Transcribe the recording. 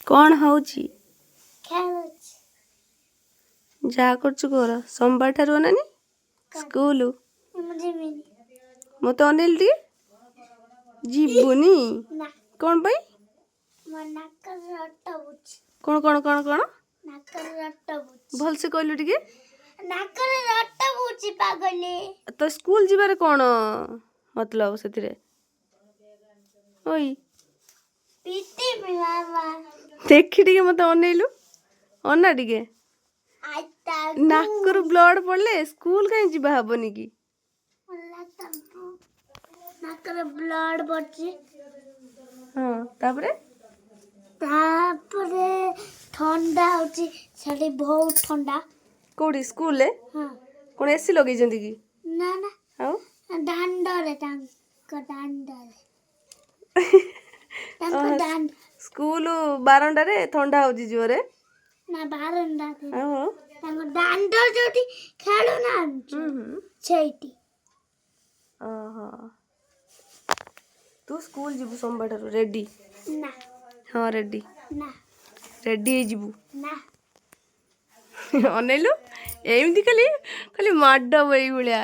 କ'ଣ ହଉଛି? ଖେଳୁଛି। ଯାହା କରୁଛୁ କର, ସୋମବାର ଠାରୁ ଅନାନି ସ୍କୁଲ। ମୁଁ ଯିବିନି। ମୋତେ ଅନେଇଲୁ ଟିକେ, ଯିବୁନି? ନା। କ'ଣ ପାଇଁ? ମୋ ନାକରେ ରକ୍ତ ବୁଛି। କ'ଣ କ'ଣ କ'ଣ କ'ଣ? ନାକରେ ରକ୍ତ ବୁଛି। ଭଲସେ କହିଲୁ ଟିକେ। ନାକରେ ରକ୍ତ ବୁଛି, ପାଗଲି। ତ ସ୍କୁଲ ଯିବାରେ କ'ଣ ମତଲବ ସେଥିରେ? ଓଇ। ପିଟିବି ମାମା। ଦେଖି ଟିକେ, ମୋତେ ଅନେଇଲୁ, ଅନା ଟିକେ। ଆଇତା। ନାକରୁ ବ୍ଲଡ ପଡ଼ିଲେ ସ୍କୁଲ କାହିଁ ଯିବା ହବନି କି? ନାକରେ ବ୍ଲଡ ପଡୁଛି। ହଁ, ତାପରେ? ତାପରେ ଥଣ୍ଡା ହଉଛି, ସେଠି ବହୁତ ଥଣ୍ଡା। କୋଉଠି, ସ୍କୁଲରେ? ହଁ। କ'ଣ ଏସି ଲଗେଇଛନ୍ତି କି? ନା ନା। ଆଉ? ଦାଣ୍ଡରେ, ତାଙ୍କ ଦାଣ୍ଡରେ, ତାଙ୍କ ଦାଣ୍ଡ। ସ୍କୁଲ ବାରଣ୍ଡାରେ ଥଣ୍ଡା ହଉଛି ଜୋରେ? ନା, ବାରଣ୍ଡାରେ। ଆଉ? ତାଙ୍କ ଦାଣ୍ଡ, ଯୋଉଠି ଖେଳୁନାହାନ୍ତି। ହୁଁ ହୁଁ ସେଇଠି। ଓହୋ, ତୁ ସ୍କୁଲ ଯିବୁ ସୋମବାର ଠାରୁ, ରେଡି? ନା। ହଁ, ରେଡି। ନା। ରେଡି ହେଇଯିବୁ। ନା। ଅନେଇଲୁ, ଏମିତି ଖାଲି ଖାଲି ମାଡ଼ ଏଇଭଳିଆ।